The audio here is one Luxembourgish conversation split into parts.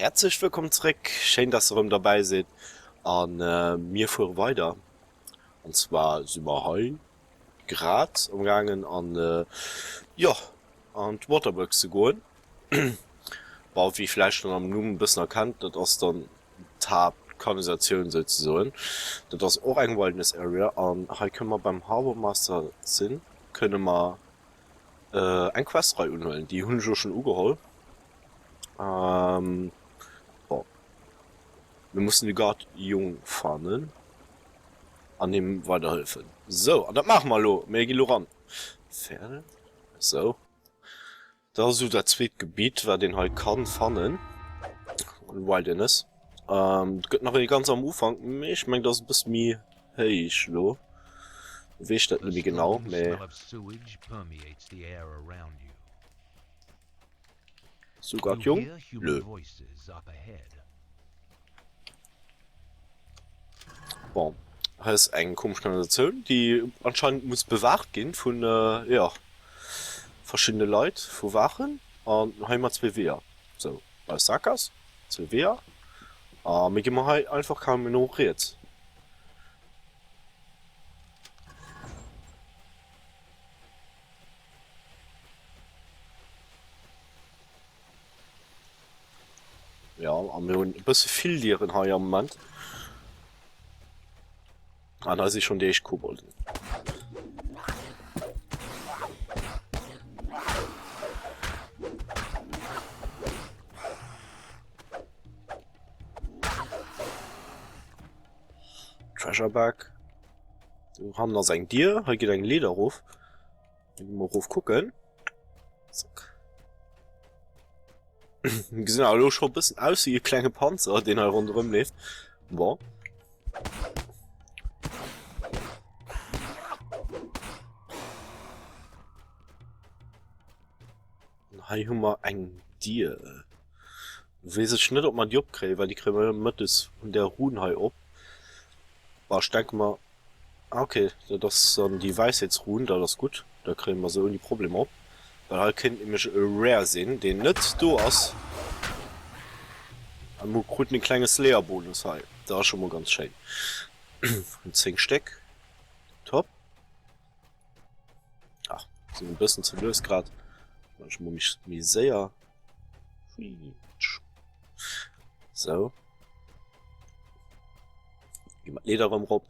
Häerzlech wëllkomm zréck, schéin dass der erëm derbäi sidd an mir fuere weider. An zwar si mer hei grad am gaangen an jo an d'Waterworks ze goen. Bon, wéi vläicht schonn am Numm e bëssen erkennt, dat ass dann d'Haaptkanalisatioun souzesoen. Dat ass och eng Wilderness Area an hei kënne mer beim Harbour Master sinn, kënne mer eng Questrei unhuelen. Déi hunn ech elo schonn ugeholl. Ähm, bon. Mir mussen de Guard Jung fannen an him weiderhëllefen. Sou, an dat maache mer elo. Mir gi lo ran. Fäerdeg. Sou. Dat ass esou dat zweet Gebitt, wat een hei kann fannen. Wilderness. Ähm, et gëtt nach ee ganz am Ufank, mee ech meng, dat ass e bësse méi héich elo. Weess ech dat net méi genau, mee. Souguer d'Jong? Lö. Bon, hei ass eng komesch Kanalisatioun, déi anscheinend muss bewaacht ginn vun, jo, verschiddene Leit, vu Waachen. An hei hu mer zwee Weeër. Sou, hei ass d'Sakgaass, zwee Weeër. A mir gi mol hei einfach kaum no riets. Ja, a mir hunn e bësse vill Dieren hei am Moment. An hei si schonn déi éischt Kobolden. Treasure Bag. Do hannen ass eng Dier, hei geet eng Leeder erof. Ginn mer erof kucken. Zack. Gesinn awer elo scho e bëssen aus wéi e klenge Panzer, deen hei ronderëm leeft. Bon. An hei hu mer eng Dier. Weess ech net, ob mer déi opkréien, well déi kréie mer jo mëttes vun där Run hei op. Bah, ech denke mer, ah ok, dat ass dann déi Wäisheetsrun, dat ass gutt, da kréie mer se ouni Problem op. Well hei kéint nämlech e Rare sinn, deen net do ass. A mer kruten e klenge Slayer-Bonus hei, dat ass scho mol ganz schéin. Hunn 10 Stéck, top. Ach, sinn e bëssen ze lues grad. Ech mol mech méi séier. Sou. Gi mer d'Leeder erëm rop.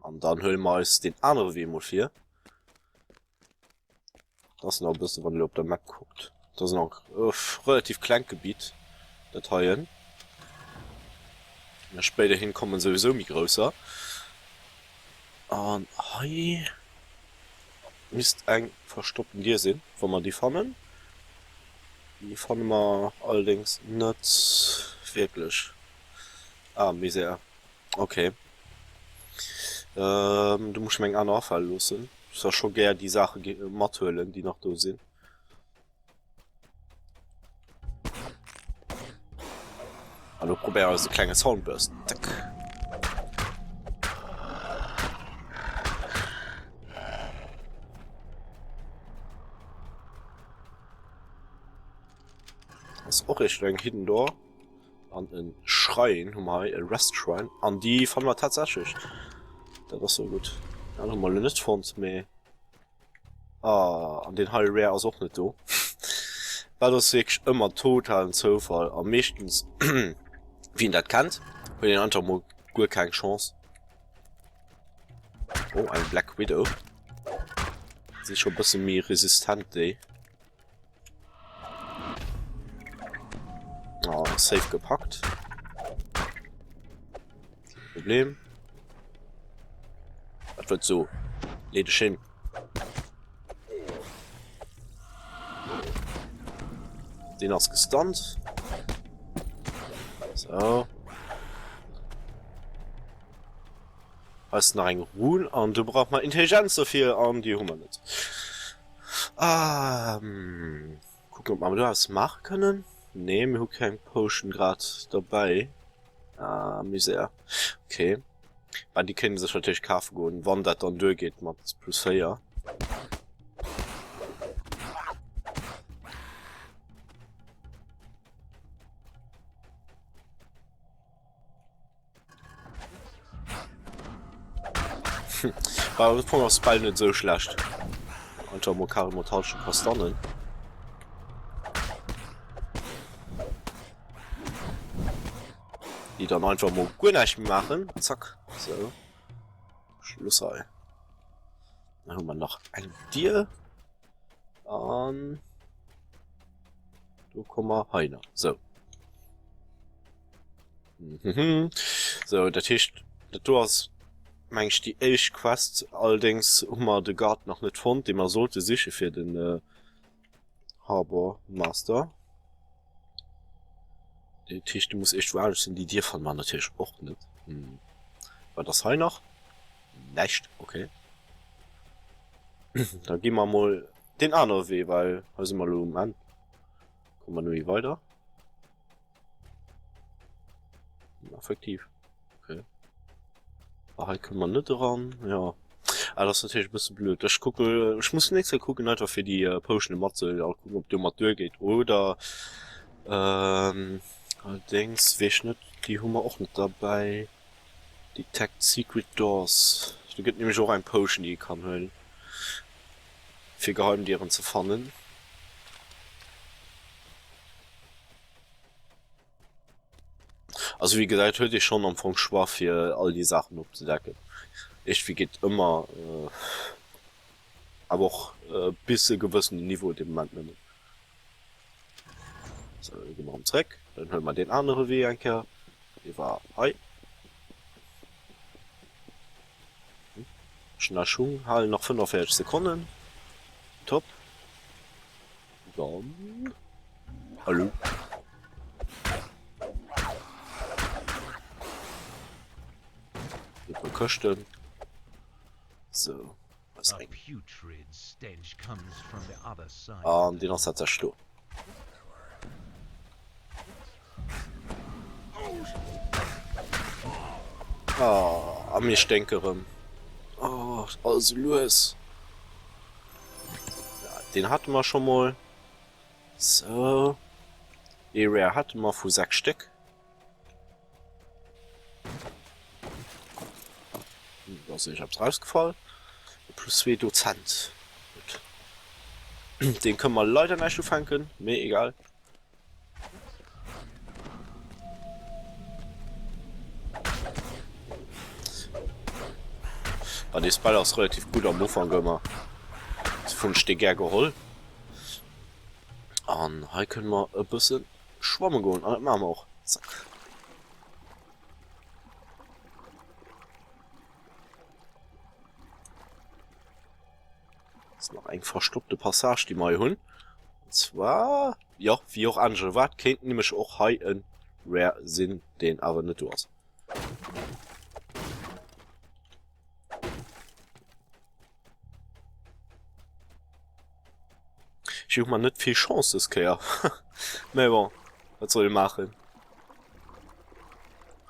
An dann huele mer eis deen anere Wee mol vir. Dat ass nach e bëssen, wann een op der Map kuckt, dat ass nach e relativ klengt Gebitt, dat heien. Mä spéiderhin kommen souwisou méi grousser. An hei misst eng verstoppten Dier sinn, wa mer déi fannen. Déi fanne mer allerdéngs net wierklech. Ah, Misär. Ok. Do muss ech mer eng aner afale loossen. Ech soll scho gär déi Saache mathuelen, déi nach do sinn. An lo probéiere eis e klenge Soundburst. Zack. Ass och echt eng Hidden Door. An en Schrein hu mer hei, e Rest Shrine. An déi fanne mer tatsächlech. Dat ass jo gutt. Dat hu mer elo net fonnt, mee. Ah, an deen hei Rare ass och net do. Dat ass wierklech ëmmer totalen Zoufall. A meeschtens, wien dat kennt, huet een einfach mol guer keng Chance. Oh, eng Black Widow. Si scho bësse méi resistent, déi. Oh, safe gepackt. Problem. Dat wird so. Lee dech hin. Den ass gestunt. So. Hei ass nach eng Run an du brauch mer Intelligenz dofir an déi hu mer net. Ähm, kucken ob mer do eppes maache kënnen. Nee, mir hu keng Potion grad derbäi. Ah, Misär. Okay. Bah, déi kéinte sech natierlech kafe goen, wann dat dann duergeet mat plus 4. War am Fong ass Spell net esou schlecht. Einfach mol carrément d'Halschent verstannen. Déi dann einfach mol guer näischt méi maachen. Zack. Sou. Schluss hei. Dann hu mer nach eng Dier. An do komme mer hei nach. Sou. Mhm. Sou, dat heescht, dat do ass meng ech déi éischt Quest. Allerdéngs hu mer de Guard nach net fonnt, dee mer sollte siche fir den äh, Harbor Master. Dat heescht, du muss echt woanescht sinn. Déi Dier fanne mer natierlech och net. Hm. Wat ass hei nach? Näischt, okay. Da gi mer mol deen anere Wee, well hei si mer elo um Enn. Komme mer net méi weider. Effektiv. Okay. Ah, hei kënne mer net eran. Ja. Ah, dat ass natierlech e bësse blöd. Ech kucke, ech muss nächst Kéier kucken, einfach fir déi äh, Potione matzehuelen a kucken, ob domat duergeet. Oder ähm, allerdéngs weess ech net, déi hu mer och net derbäi. Detect Secret Doors. Do gëtt nämlech och eng Potion, déi ee kann huelen, fir Geheimdieren ze fannen. Also wéi gesäit huet ee schonn am Fong Choix fir all déi Saachen opzedecken. Iergendwéi geet ëmmer, awer och bis e gewëssenen Niveau de Moment nëmmen. Sou, da gi mer erëm zréck, dann huele mer deen anere Wee eng Kéier, dee war hei. Schnaschung halen nach 45 Sekonnen. Top. Dann. Hallo. E puer Këschten. So. Was eng. An deen ass tatsächlech do. Ah, a mir sténke rëm. Oh, alles esou lues. Ja, deen hate mer scho mol. So. Ee Rare hate mer vu 6 Stéck. Da ass eppes rausgefall. Plus 2 Dozent. Gutt. Den kënne mer leider näischt ufänken, mee egal. Ah, dee Spell ass relativ gutt am Ufank ëmmer. Dofir hunn ech dee gär geholl. An hei kënne mer e bësse schwamme goen. An dat maache mer och. Zack. Ass nach eng verstoppte Passage, déi mer hei hunn. Und zwar, jo, wéi och anescht erwaart, kéint nämlech och hei e Rare sinn, deen awer net do ass. Ech hu mer net vill Chance des Kéier. Mä bon, wat soll ee maachen?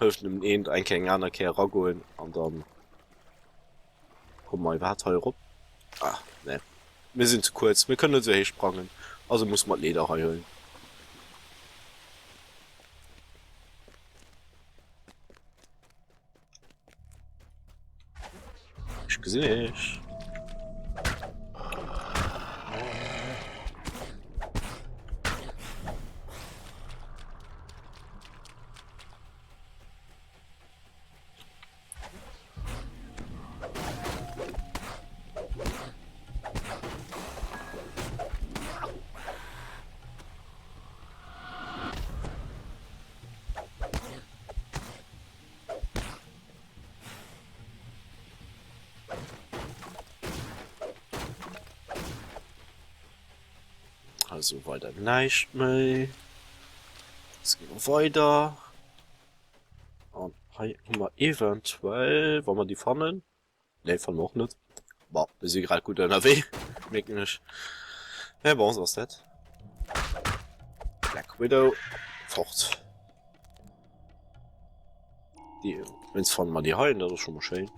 Hëlleft nëmmen eent, eng Kéier eng aner Kéier eragoen an dann komme mer iwwerhaapt hei erop. Ah, nee, mir sinn ze kuerz, mir kënnen net esou héich sprangen, also musse mer d'Leeder hei huelen. Ech gesinn iech. Also weider näischt méi. Jetzt gi mer weider. An hei hu mer eventuell, wa mer déi fannen, nee fanne mer och net. Bon, mir si grad gutt ënnerwee, mierken ech. Mä bon, sou ass dat. Black Widow, fort. Déi, wéinst fanne mer déi hei, dat ass scho mol schéin.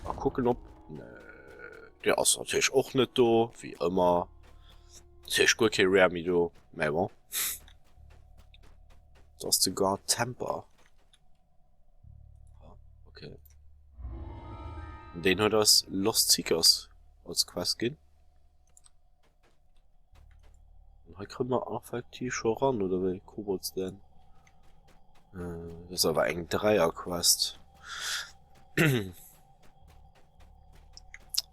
A kucken op, nee, déi ass natierlech och net do, wéi ëmmer. Natierlech guer kee Rare méi do, mä bon. Dat ass de Guard Temper. Ah, okay. An deen huet eis Lost Seekers als Quest ginn. An hei komme mer effektiv scho ran, oder wéi? Kobolds Den. Äh, das ist awer eng Dreier-Quest.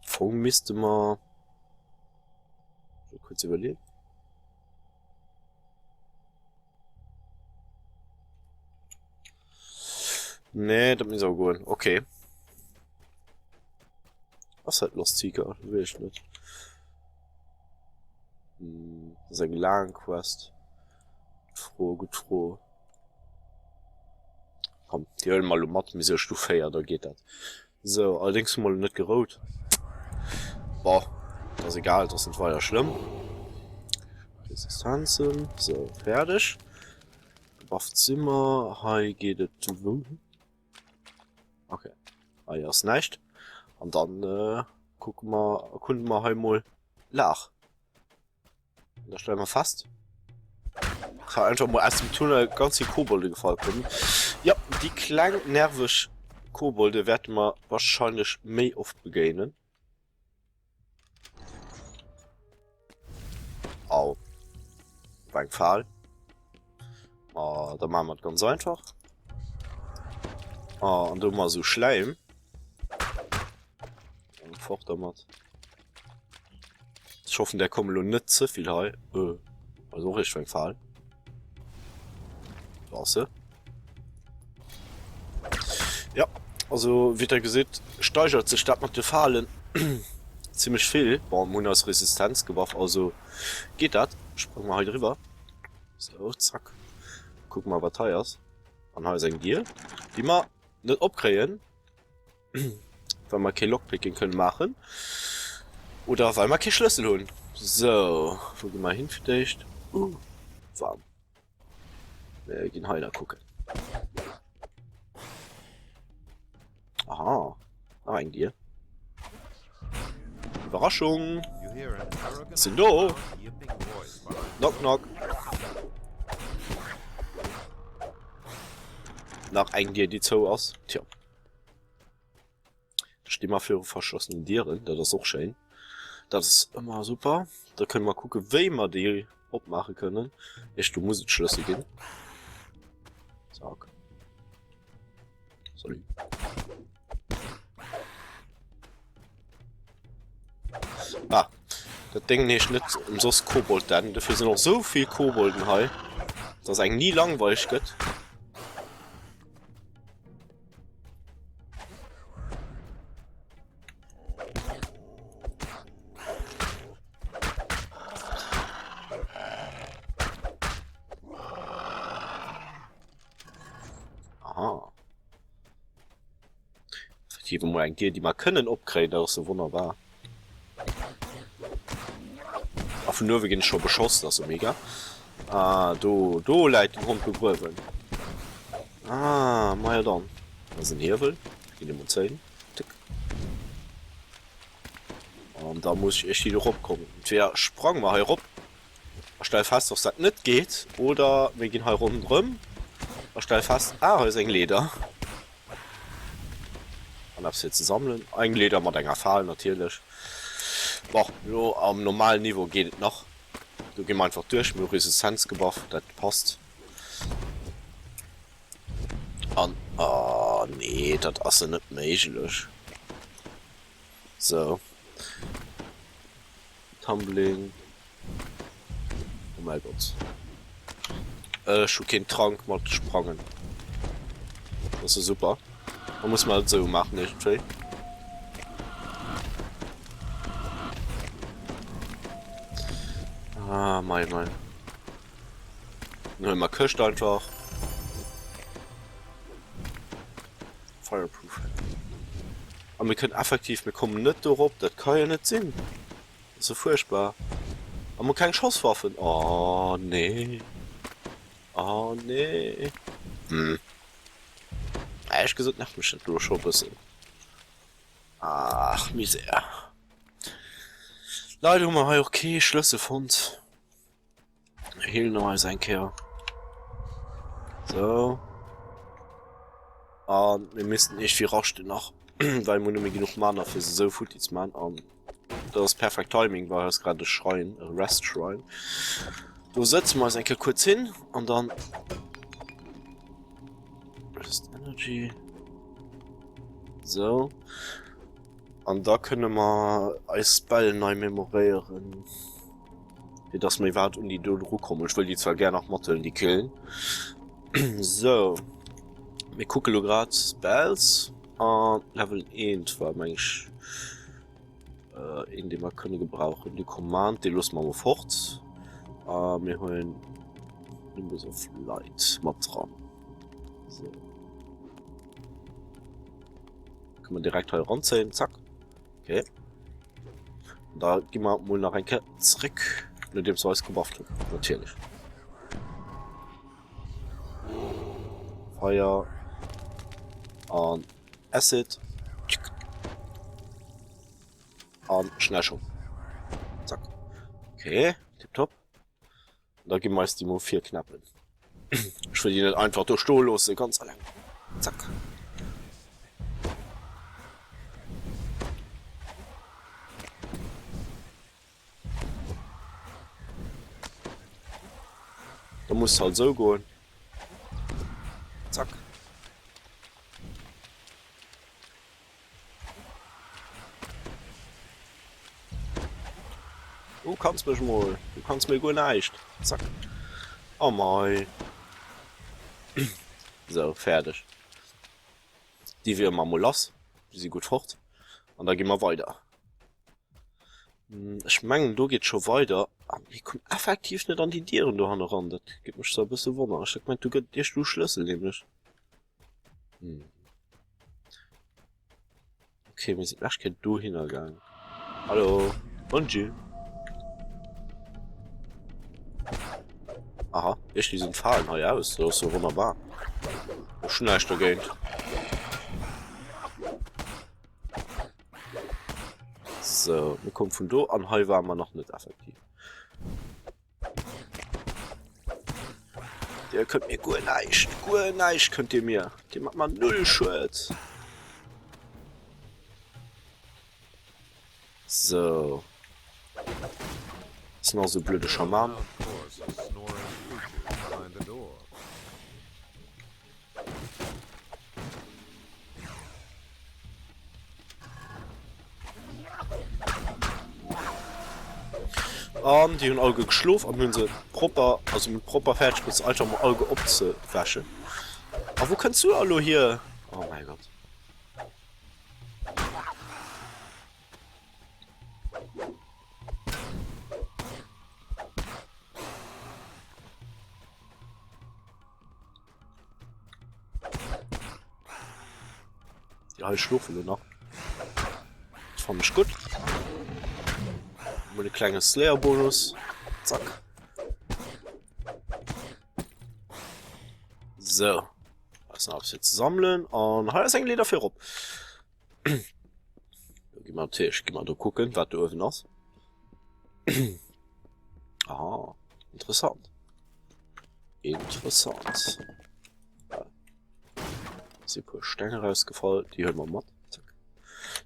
Fong misste mer... Kurz überlegen. Nee, dat misst awer goen. Okay. Ass dat Lost Seeker? Dat weess ech net. Hm, dat ass eng laang Quest. Gutt Fro, gutt Fro. Komm, déi huele mer elo mat. Mir si jo Stuf 4, da geet dat. Sou, allerdéngs hu mer elo net gerout. Bon, dat ass egal, dat ass net weider schlëmm. Resistenzen, sou, fäerdeg. Gebufft si mer. Hei geet et wou hin? Okay, hei ass näischt. An dann kucke mer, erkunde mer hei mol Laach. An da stelle mer fest, dass einfach mol aus dem Tunnel ganz vill Kobolde gefall kommen. Ja, déi kleng nerveg Kobolde wäerte mer wahrscheinlech méi oft begéinen. Au. War eng Fal. Ah, da maache mer et ganz einfach. Ah, an do hu mer esou Schläim. Fort dermat. Ech hoffen, där kommen elo net ze vill hei. Äh, also och iergendwou eng Fal. Do ass se. Ja, also wéi der gesitt, steigert sech dat mat de Falen zimmlech vill. Bon, mir hunn eis Resistenz gewaff, also geet dat. Sprange mer hei driwwer. Sou, zack. Kucke mer, wat hei ass. An hei ass eng Dier, déi mer net opkréien. Well mer kee Lockpicking kënne maachen. Oder well mer kee Schlëssel hunn. Sou, wou gi mer hin fir d'éischt? Uh, waarm. Mir ginn hei da kucken. Aha, nach eng Dier. Überraschung! Sinn do! Knock, knock. Nach eng Dier, déi zou ass. Tja. Da sti mer viru verschlossenen Dieren, dat ass och schéin. Dat ass ëmmer super. Da kënne mer kucke wéi mer déi opmaache kënnen. Ech do muss et Schlëssel ginn. Zack. Salut. Ah, dat Déngen heescht net ëmsoss Kobold-Den. Dofir sinn och esou vill Kobolden hei, dass engem ni langweileg gëtt. Aha. Effektiv emol eng Dier, déi mer kënnen opkréien, dat ass jo wonnerbar. A vun uewe ginn ech scho beschoss, dat ass jo mega. Ah, do, do läit den Hond begruewen. Ah, maja dann. Dat ass en Hiewel. Ginn emol zéien. Tick. An da muss ech iergendwéi do ropkommen. Entweder sprange mer hei erop a stelle fest, dass dat net geet, oder mir ginn hei ronderëm a stelle fest, ah, hei ass eng Leeder. An eppes fir ze sammelen. Eng Leeder mat enger Fal natierlech. Bon, elo am normalen Niveau geet et nach. Do gi mer einfach duerch. Mir hu Resistenz gebaff, dat passt. An, oh nee, dat ass jo net méiglech. Sou. Tumbling. Oh mäi Gott. Ech hu keen Trank mat sprangen. Dat ass jo super. Da muss mer et esou maachen iergendwéi. Ah, mei, mei. Dann huele mer Këscht einfach. Fireproof. A mir kënnen effektiv, mir kommen net dorop. Dat ka jo net sinn. Dat ass jo fuerchtbar. A mir hu keng Schosswaffen. Oh, nee. Oh, nee. Hm. Ehrlech gesot nervt mech dat elo scho e bëssen. Ach, Misär. Leider hu mer hei och kee Schlëssel fonnt. Mir healen noch eis eng Kéier. So. An mir missten iergendwéi raschten nach. Well mir hunn net méi genuch Mana fir se esou futti ze man an dat ass perfekt Timing, well hei ass grad e Schrein, e Rest Shrine. Do sëtze mer eis eng Kéier kuerz hin an dann Rest Energy. Sou. An da kënne mer eis Spell nei memoréieren. Fir dass mer iwwerhaapt un déi do dru kommen. Ech wëll déi zwar gär nach mathuelen, déi killen. Sou. Mir kucke lo grad Spells. An Level 1 war meng ech äh, een, dee mer kënne gebrauchen. De Command, dee loosse mer mol fort. A mir huelen Nimbus of Light mat dran. So. Kann man direkt hei ranzéien. Zack. Okay. Da gi mer mol nach eng Kéier zréck, nodeems mer eis gebufft hunn, natierlech. Feier an Acid. An schnell schon. Zack. Okay, tipptopp. Da gi mer eis déi mol virknäppen. Ech wëll déi net einfach do stoe loosse, ganz alleng. Zack. Da muss halt esou goen. Zack. Du kanns mech mol. Du kanns mir guer näischt. Zack. Oh mei. Sou, fäerdeg. Déi wiere mer mol lass. Déi si gutt fort. An da gi mer weider. Ech mengen, do geet scho weider. An mir kommen effektiv net an déi Dieren do hanne ran. Dat geet mech zwar e bësse wonner. Ech hat gemengt, do gëtt et iergendwou e Schlëssel nämlech. Hm. Okay, mir sinn d'lescht Kéier dohinner gaang. Hallo, Bonjour. Aha, iergendwéi sinn d'Falen hei aus. Dat ass jo wonnerbar. Ech hunn näischt dogéint. So, mir kommen vun do an hei ware mer nach net effektiv. Dir kënnt mir guer näischt, guer näischt kënnt dir mir. Dir mat mer null Schued. So. Ist nach so blöde Schaman. An déi hunn all geschlof an hunn se propper, also mit propper fäerdeg bruet se einfach mol all opzewäschen. A wou kënns du elo hier? Oh mäi Gott. Ja, hei schlofen lo nach. Das fand ich gut. Mal e klenge Slayer-Bonus. Zack. So. Was noch fir ze sammelen. An hei ass eng Leeder fir erop. Do gi mer natierlech gi mer do kucken, wat do uewen ass. Aha, interessant. Interessant. Si e puer Steng erausgefall, déi huele mer mat. Zack.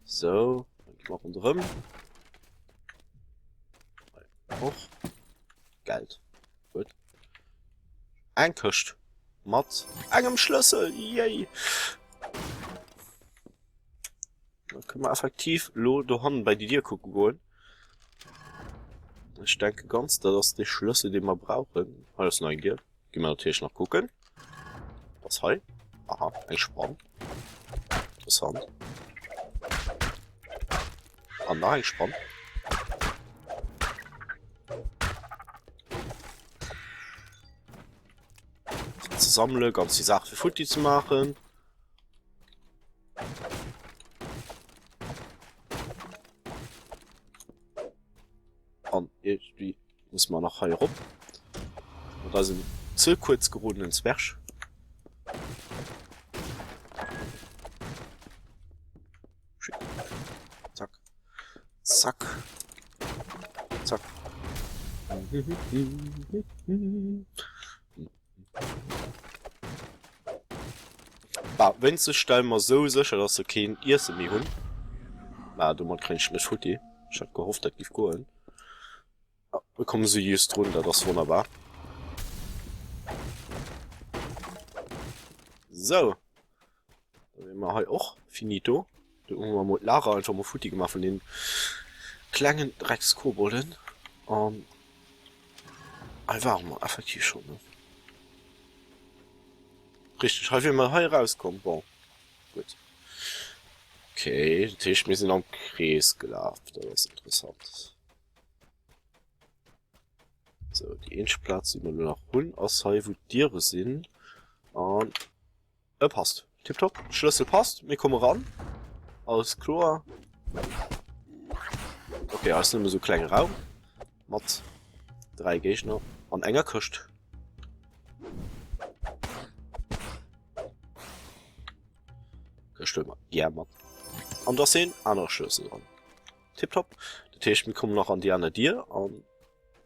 So, dann gi mer ronderëm. Hei och. Geld. Gutt. Eng Këscht mat engem Schlëssel. Yay! Da kënne mer effektiv elo dohannen bei déi Dier kucke goen. Ech denke ganz, dat ass dee Schlëssel, dee mer brauchen. Hei ass nach eng Dier. Gi mer natierlech nach kucken. Was hei? Aha, eng Spann. Interessant. An nach eng Spann. Ze sammele, ganz die Sache fir futti ze maachen. An irgendwie muss man nach hei erop. Mat eisem ze kuerz gerodenen Zwerg. Zack. Zack. Zack. Bah, wéinstens stelle mer sou sécher, dass se keen Iesse méi hunn. Bah, domat kréien ech net futti. Ech hat gehofft, dat giff goen. Ah, mir komme sou just drun, dat ass wonnerbar. Sou. Da wiere mer hei och finito. Do hu mer mol d'Lager einfach mol futti gemaach vun den klengen Dreckskobolden. An hei ware mer effektiv schonn, ne? Richteg, hei wier mer hei erauskomm. Bon, gutt. Okay, dat heescht mir sinn am Krees gelaf. Dat ass interessant. Sou, déi eenzeg Plaz déi mer elo nach hunn ass hei wou d'Diere sinn. An e passt. Tiptop. Schlëssel passt. Mir komme ran. Alles kloer. Okay, hei ass nëmme sou e klenge Raum mat 3 Géigner an enger Këscht. Këscht huele mer gär mat. An do ass een anere Schlëssel dran. Tiptop. Dat heescht, mir kommen nach an déi aner Dier an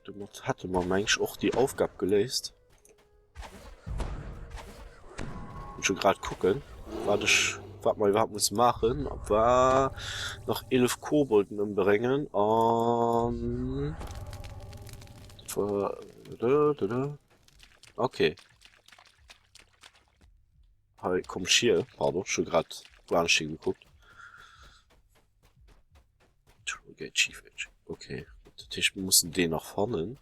domat hätte mer, meng ech, och déi Aufgab geléist. Muss schon grad kucken, wat ech, wat mer iwwerhaapt musse maachen. Op war nach 11 Kobolden ëmbréngen an dat war okay. Hei komm ech hier, pardon, ech hu grad woanescht higekuckt. Trollgate Chief Edge. Okay, dat heescht mir mussen deen nach fannen.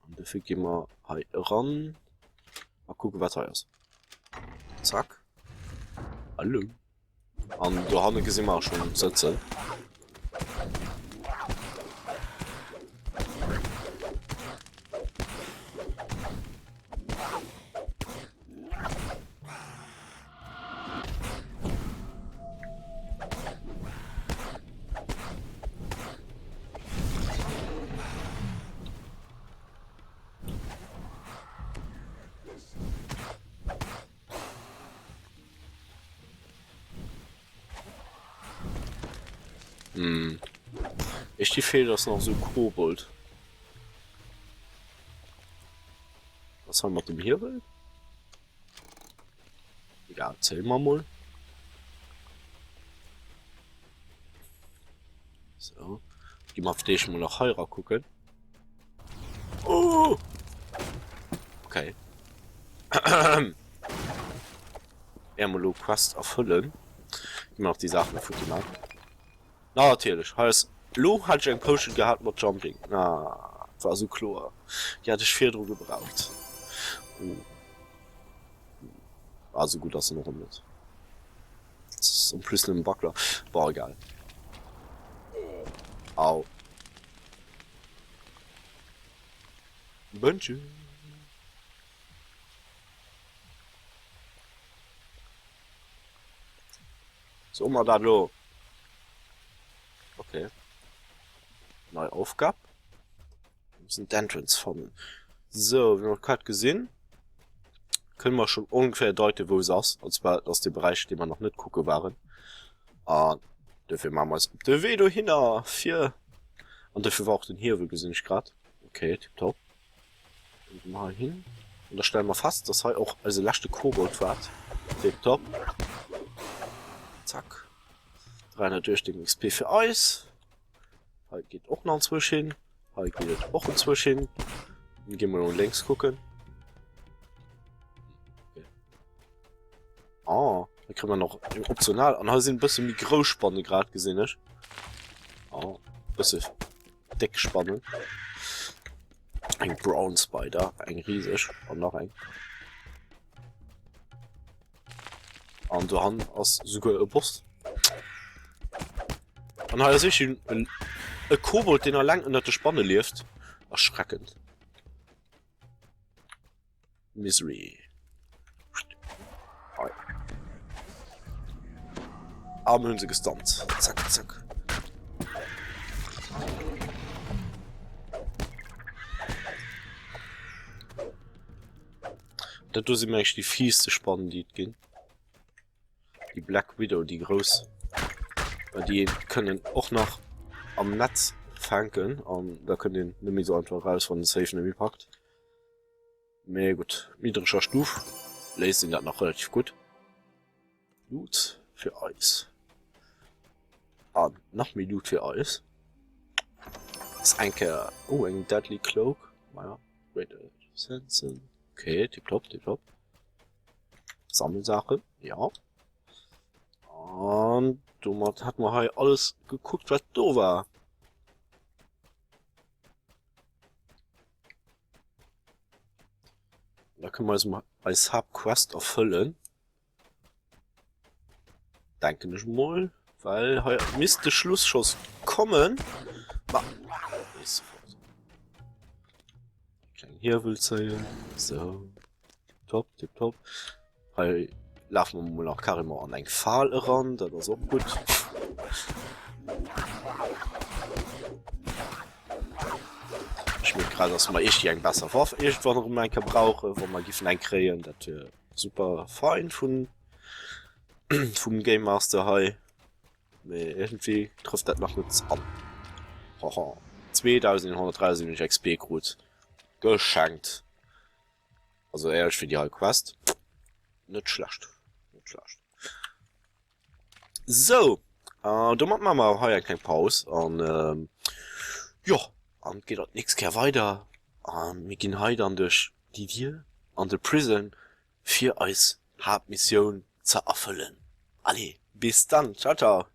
An dofir gi mer hei eran a kucke wat hei ass. Zack. Hallo. An dohanne gesi mer schonn sëtzen. Hm. Ech die fehlt ass nach so Kobold. Was haben wir mit dem Hiewel? Egal, zählen wir mal. So. Gehen wir auf dich mal nach Heira gucken. Oh! Okay. Ermelo Quest erfüllen. Gehen wir noch die Sachen futti machen. Na natierlech, hei ass lo hat ech eng Potion gehat mat Jumping. Ah, war sou kloer. Déi hat ech virdru gebraucht. Oh. Ah, sou gutt ass en och net. En plus nëmmen Buckler. Bon, egal. Au. Bonjour. So mer dat lo. Okay. Nei Aufgab. Wir müssen d'Entrance fannen. So, wie mer grad gesinn, kënne mer schon ongeféier deuten, wou se ass. Und zwar, das ass de Beräich, dee mer nach net kucke waren. An dofir maache mer eis op de Wee dohinner fir. An dofir war och den Hiewel, gesinn ech grad. Okay, tipptopp. Dann hei hin. Und da stellen wir fest, dass hei och eise leschte Kobold waart. Tipptopp. Zack. 318 XP fir eis. Hei geet och nach anzwousch hin. Hei geet et och anzwousch hin. Dann gehen wir no lénks kucken. Okay. Ah, da kriegen wir noch eng optional. An hei sinn e bësse méi grouss Spanne grad, gesinn ech. Ah, bësse déck Spannen. Eng Brown Spider, eng rieseg an nach eng. An dohan ass souguer e Boss. An hei ass ich en e Kobold, den alleng ënner de Spanne lieft. Erschreckend. Misery. Hei. Ah, mir hunn se gestunt. Zack, zack. Dat do si meng ech déi fieste Spannen, déi et ginn. Déi Black Widow, déi grouss. Well déi kënnen och nach am Netz fänken an da kënnt een net méi sou einfach eraus, wann den Safe net méi packt. Mee gutt, niddreger Stuf. Léist een dat nach relativ gutt. Loot fir eis. An nach méi Loot fir eis. Ass eng Kéier, oh eng Deadly Cloak, maja, Great Sensen, okay, tiptop, tiptop. Sammelsaachen, ja. An domat hat mer hei alles gekuckt, wat do war. Da kënne mer eis mol eis Haaptquest erfëllen. Denken ech mol, well hei misst de Schlussschoss kommen. Ma ist sofort. Kleng Hiewel zéien. So. Top, tip top. Hei lafe mer mol nach carrément an eng Fal eran, dat ass och gutt. Ech mierk grad, dass mer iergdi eng besser Waff iergendwann erëm eng Kéier brauchen, wa mer giffen eng kréien. Dat wier super fein vun vum Game Master hei. Mee iergendwéi trëfft dat nach net an. Haha, 2173 XP krut. Geschenkt. Also éierlech fir déi hei Quest net schlecht. Net schlecht. Sou, äh, domat maache mer hei eng kleng Paus an ähm, jo, an et geet och d'nächst Kéier weider a mir ginn hei dann duerch déi Dier an de Prison fir eis Haaptmissioun ze erfëllen. Allez, bis dann, ciao ciao.